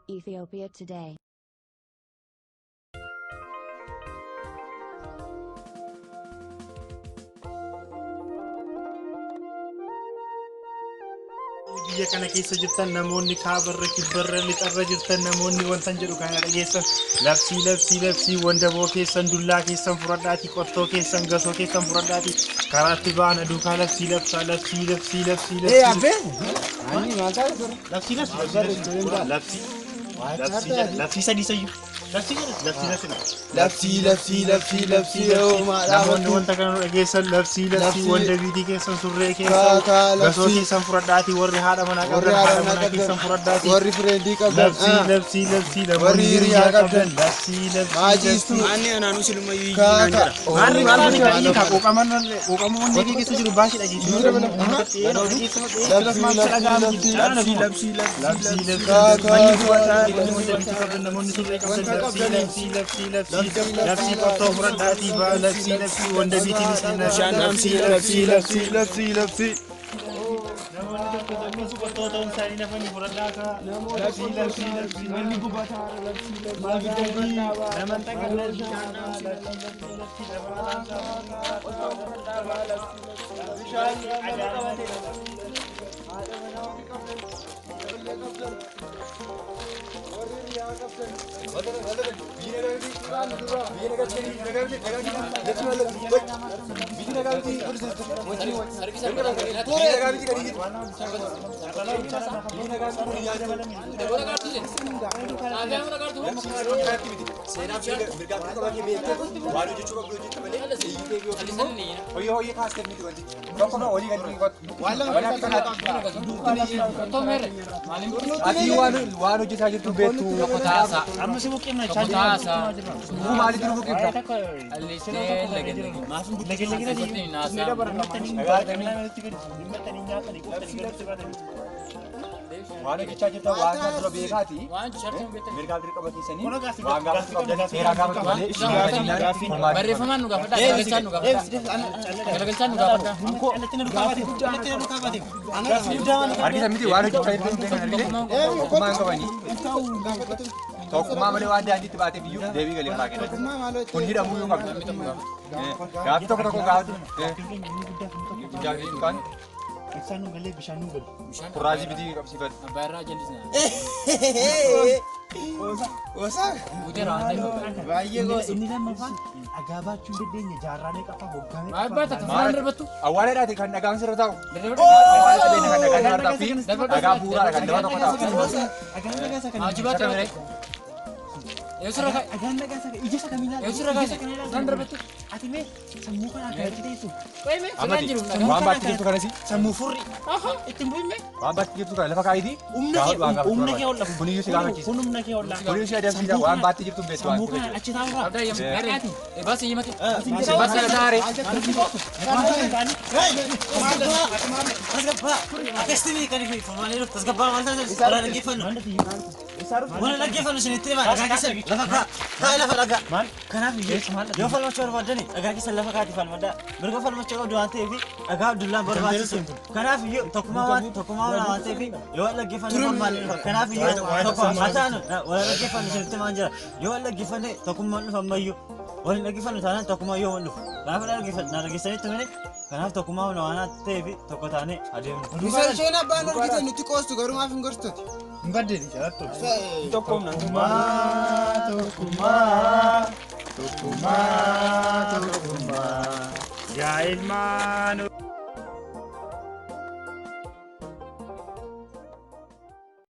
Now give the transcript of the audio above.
Ethiopia Today. Biyya kana keessa jirtan, namoonni kaabarra, kibbarra, lixarra jirtan, namoonni wantan jedhu kana dhageessan, labsii, labsii, labsii, wandaboo keessan, dullaa keessan fudhadhaatii, qottoo keessan, gasoo keessan fudhadhaatii karaatti ba'an duukaa labsii labsaa, labsii, labsii, labsii, Eh, labsii abbee! Ani maal taate ture? Labsii, labsii, labsii, labsii, labsii, labsii sadii sayyuu, labsii jedha, labsii, labsii. Labsii, labsii, labsii, labsii, yoo maal Namoonni dhaabattu? wanta kana nu dhageessan, labsii, labsii, Labsii. wanda biitii keessan, surree keessan, Kaakaa, gasoo labsii. keessan fudhadhaatii, warri haadha manaa Warri qabdan haadha haadha manaa manaa keessan qabdan, fudhadhaatii. warri fireendii qabdan, Labsii, labsii, labsii, warri namoonni hiriyaa hiriyaa qabdan. qabdan, labsii, labsii, Maajiistuu. labsii. Ani anaanuu silumayyuu iyyuu naan Kaakaa. jedha. Maarri maal Maal godhi ka quuqama onnee kee keessa jiru baasii dhageessi. Labsii, labsii, labsii. Labsii, labsii, labsii, labsii. Kaakaa. Namoonni biitii qabdan, namoonni surree qabdan, Wanta labsii, qabdanii. labsii, labsii, labsii, labsii, qottoo fudhadhaatii baa, labsii, labsii, wanda biitiin isin Bishaan labsii, dhaamsii, labsii, labsii. Labsii, labsii. Namoonni tokko tokkos qottoo ta'uun isaanii nafanii fudhadhaa kaa. Labsii, labsii, labsii. Manni gubataara, labsii, labsii. Naman takka bishaan dhaamsii, labsii, labsii, Bishaan nama qabate. Haadha manaa warri qabdan, ijoollee qabdan, warri hiriyaa qabdan. Ati waan hojjetaa jirtu beektu. Amma si buqqifna. Maalitti nu buqqifta? Waan hojjechaa jirtan waan kana dura beekaati. Mirgaaf dirqama keessanii waan gaafachuu qabdan seeraan gaafachuu malee gaafatanii. Barreeffamaan nu gaafadhaa, galagalchaan nu gaafadhaa. Galagalchaan nu gaafadhaa. Argitan miti, waan hojjechaa jirtan beekan argite, tokkummaa hin qabanii. Tokkummaa malee waan daandiitti baateef iyyuu deebii galee karaa kenna. Kun hidhamuu yoo qabdu. Gaaffii tokko tokko gaafatu. Guddaa fi xiqqaan Ibsaan nu galee, bishaan nu galu. Kurraazii bitii qabsiifadhu. Abbaa irraa jallisna. Osaa. Guuteera waan ta'eef. Baay'ee goosu. Inni lammaffaan dhagaa baachuu hin dandeenye, jaarraa meeqaffaa, waggaa Maal baata tafaan darbattu? Awwaala dhaate kan dhagaan sirra taa'u. Darbadhu. Awwaala dhabeenya kan dhagaan sirra taa'u fi dhagaa bu'uuraadha kan nama tokko taa'u. Dhagaan dhagaa isa Hojii baatu. Eessarra kaa'e? Dhagaan dhagaa isa ija isa kamiin ilaala? Eessarra kaa'e? Tafaan darbattu? Ati mee sammuu kana akkanatti teessu? Qoyme sirraan jiru. Waan baatti jirtu kanasi. Sammuu furri. Ittiin bu'ime. Waan baatti jirtu kana lafa kaa'itii. Humna kee, humna kee ol dhabu. Kuniyyuu si gaafachiisa. Kun humna kee ol dhabu. Kuniyyuu si adamsiisa, waan baatti jirtu hin beektu waan Sammuu kana ta'eef. achi taa'urraa. Abdaa yemmuu. Gaariiti. Baasii himmate. Baasii Taare. Akkasitti kan ifi formaalee dhufu tasgabbaa maal taasisu? Wala dhaggeeffannu. Wala dhaggeeffannu isinitti hima, dhagaa keessan lafa kaa. Kaa lafa dhagaa. Kanaaf iyyuu yoo falmachuu barbaadani dhagaa keessan lafa kaati falmadhaa. Mirga falmachuu qabdu waan ta'eef dhagaa Abdullaan barbaachisu. Kanaaf iyyuu tokkummaa waan ta'eef yoo wal dhaggeeffanne formaalee dhufa. Kanaaf iyyuu tokko haa taanu, wala dhaggeeffannu isinitti himaan jira. Yoo wal dhaggeeffanne tokkummaan dhufa ammayyuu. Wal dhaggeeffannu taanaan tokkummaa yoo wal dhufu. Kanaaf na dhaggeessanitti malee, kanaaf tokkummaa waan ta'eef tokko taanee adeemnu. Isheen abbaan argite nutti qoostu, garuu maaf hin gorstuti? Hin baddeeti jalattu. Tokkoomna. Tokkummaa, tokkummaa, tokkummaa, tokkummaa. Yaa ilmaan.